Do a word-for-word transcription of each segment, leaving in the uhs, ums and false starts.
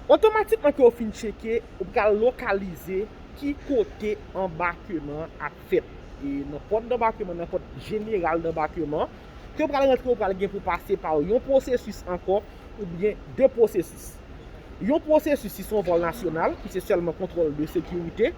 Otomatikman ke w fin tcheke, ou pral lokalize ki kote anbakeman an ap fèt. E nan pòt danbakeman, nan pòt jeneral danbakeman, ke w pral rantre, ou pral gen pou pase pa yon pwosesis ankò, oubyen de pwosesis. Yon pwosesis si se yon vòl nasyonal, ki se sèlman kontwòl de sekirite,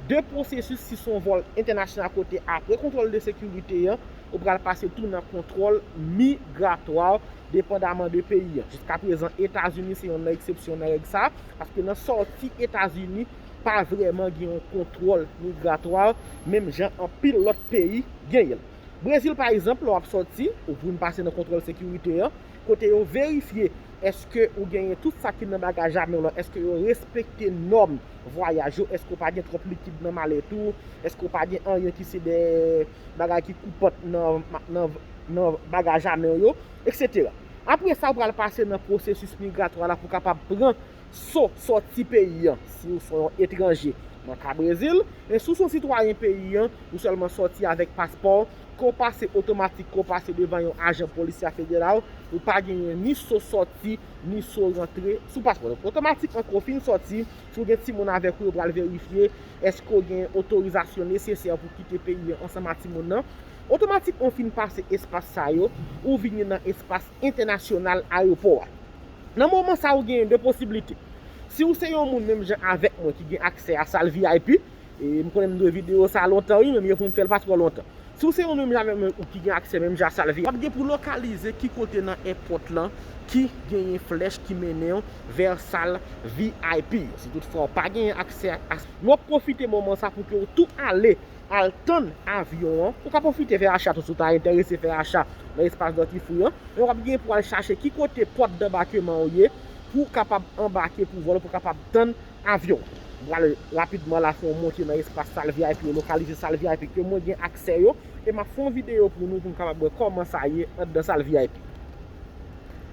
de pwosesis si se yon vòl entènasyonal kote apre kontwòl de sekirite an, ou pral pase tou nan kontwòl migratwa, depandaman de peyi an. Jiskaprezan, Etazini se yonn nan eksepsyon nan règ sa, paske nan sòti Etazini pa vrèman gen yon kontwòl migratwa, menm jan anpil lòt peyi genyen l. Brezil, pa egzanp, lè w ap sòti, ou vin pase nan kontwòl sekirite an, kote yo verifye èske ou genyen tout sa ki nan bagaj a men w lan, èske yo respekte nòm vwayaj yo, èske w pa gen twòp likid nan malèt ou, èske w pa gen anyen ki se de bagay ki koupant nan, nan, nan bagaj a men w yo, etsetera. Apre sa, ou pral pase nan pwosesis migratwa la pou w kapab pran so sòti peyi an. Si w se yon etranje nan ka Brezil, men si w se yon sitwayen peyi an, ou sèlman sòti avèk paspò w, ke w pase otomatik, ke w pase devan yon ajan polisya federal, ou pa genyen ni so sòti, ni so rantre sou paspò. Donk, otomatikman, ke w fin sòti, si w gen timoun avèk ou, yo pral verifye èske w gen otorizasyon nesesè pou kite peyi an ansanm ak timoun nan. Otomatikman, w fin pase espas sa yo, ou vini nan espas entènasyonal ayewopò a. Nan moman sa, ou genyen de posiblite. Si w se yon moun menm jan avèk mwen ki gen aksè a sal V I P, e m konnen m dwe videyo sa lontan, wi, men m gen pou m fè l pa twò lontan. Si w se yon menm jan avèk mwen ou ki gen aksè menm jan a sal V I P, w ap gen pou lokalize ki kote nan èpòt lan ki genyen flèch ki mennen w vè sal V I P. Si toutfwa w pa genyen aksè a, w ap pwofite moman sa pou ke w tou ale al tann avyon an. Ou ka pwofite fè acha tou si w ta enterese fè acha nan espas duty free an. Men w ap gen pou al chache ki kote pòt danbakeman w ye pou w kapab anbake pou vòl, pou w kapab tann avyon. M pral rapidman la fè yon monte nan espas sal V I P yo, lokalize sal V I P ke mwen gen aksè yo. E m ap fè yon videyo pou nou, pou n kapab wè kòman sa ye anndan sal V I P.